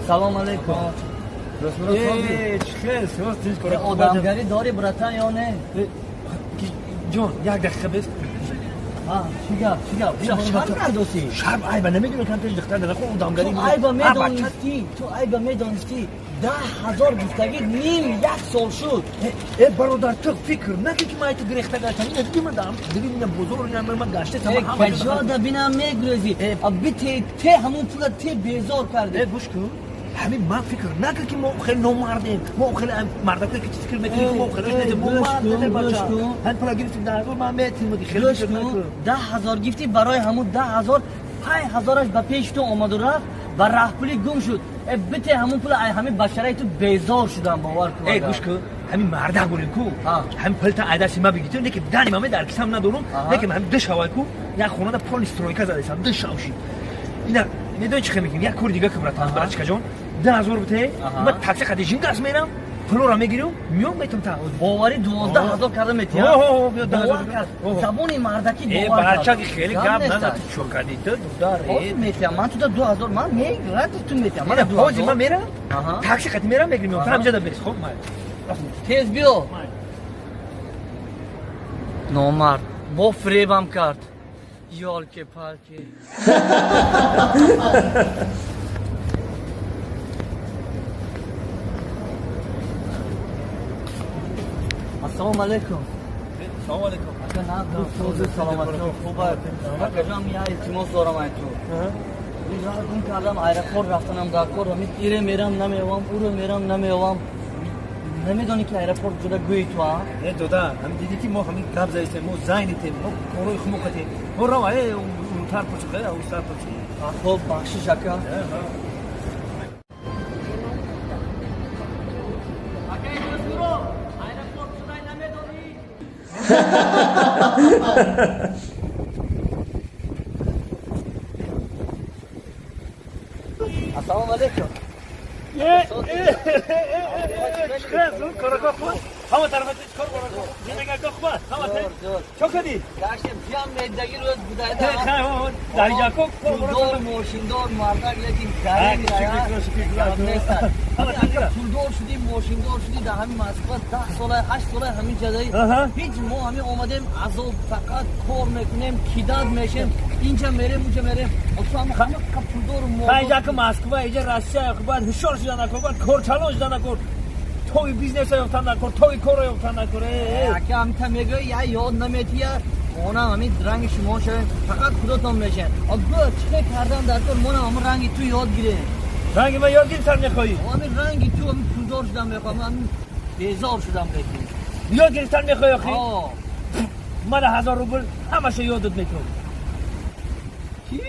Салом алейкум. Одамгарӣ дорӣ, братан, ё не? Ҷон, як дақиқа бес. Чӣ гап, чӣ гап? Шарм кардосӣ? Шарм айба намедонам, кам пеш духтар дара, хо одамгарӣ. Ту айба медонистӣ, ту айба медонистӣ. 10 000 гуфтагӣ ним як сол шуд. Э, бародар, ту фикр накӣ, ки ман ту гирехта гаштам. Ина диди, ман дам диди, ина бозор, ина ман гашта. Каҷода бинам мегурезӣ? Бите, те ҳамун пула те безор кардӣ. Э, гӯш кун, ҳамин ман фикр накар, ки мо хеле номардем, мо хеле мардакое, ки фикр мекунем, мо хеле мо мард не, бача. Ҳамин пула гирифтим, 10 000 ман метим, хеле фикр накун. 10 000 гифтӣ, барои ҳамун 10 000 5000-аш ба пеши ту омаду рафт, ба раҳпулӣ гум шуд. Э, бите ҳамун пула, ай ҳамин башараи ту безор шудам, бовар кун. Э, гӯш кун, ҳамин мардак бурем ку, ҳамин пулта айдаси ма бигиту, неки дани маме дар кисам надорум, неки ҳамин ду шавай ку, як хонада полный стройка задесам, ду шавши. Ина медони чӣ хел мекунем? Як кори дига ки, братан, братчикаҷон, 10 000 бите, ма такси қади жингас мерам, пулора мегирам, миём, метам та. Боварӣ, 12 000 карда метиҳам. Забони мардакӣ. Бовар бачаки, хеле гап наза, ту чо кардӣ, ту дудар? Метиҳам ман туда 2000, ман мегирад, ту метиҳам. Ҳозир ман мерам, такси қади мерам, мегирам, миём, ту ҳамҷада бес, хоб. Тез биё, номард, бо фиребам кард, ёлки-палки. Ассалому алайкум. Салому алайкум. Ака, саломатӣ, хуб, акаҷон, я илтимос дорам ай ту. Роҳ гум кардам, аэропорт рафтанам дар кор, ире мерам, намеёвам, уро мерам, намеёвам. Намедонӣ, ки аэропорт ҷуда гӯи ту, а? Не, дода, ҳамин дидӣ, ки мо ҳамин гап задистем, мо зайнитем, мо корои хумо катем, мо рава, э, утар пурсу, устар пурсу. Хоб, бахшиш, ака. Акаи дӯстуро, аэропорт шудай намедонӣ? Ассалому алайкум. Ҳама тарафа кор, зиндагико хуб аст, ҳама чо кардӣ? Гаштем, тиям медаги рӯз будайда. Дариҷако. Пулдор, мошиндор мардак, лекин пулдор шудӣ, мошиндор шудӣ, дар ҳамин Москва 10 сола, 8 сола ҳамин ҷадаи ҳеҷ. Мо ҳамин омадем, азоб, фақат кор мекунем, кидат мешем, инҷа мерем, унҷа мерем, пулдору. Иҷа Москва, иҷа Россия, бояд ҳушёр шуда накор, бояд корчалон шуда накор, тои бизнеса ёфтан накор, тои корро ёфтан накор. Ака, ҳамита мегӯй, я ёд наметия, онам ҳамин ранги шумо шавем, фақат худотон мешавед. Гӯ, чӣ хел кардан дар кор, монам ҳамин ранги ту ёд гирем? Ранги ман ёд гирифтан мехоҳӣ? Ҳамин ранги ту, ҳамин пулдор шудам мехоҳам, ҳамин безор шудам, лекин. Ёд гирифтан мехоҳӣ, охи? Мана 1000 рубл, ҳамаша ёдат метавон. Чӣ?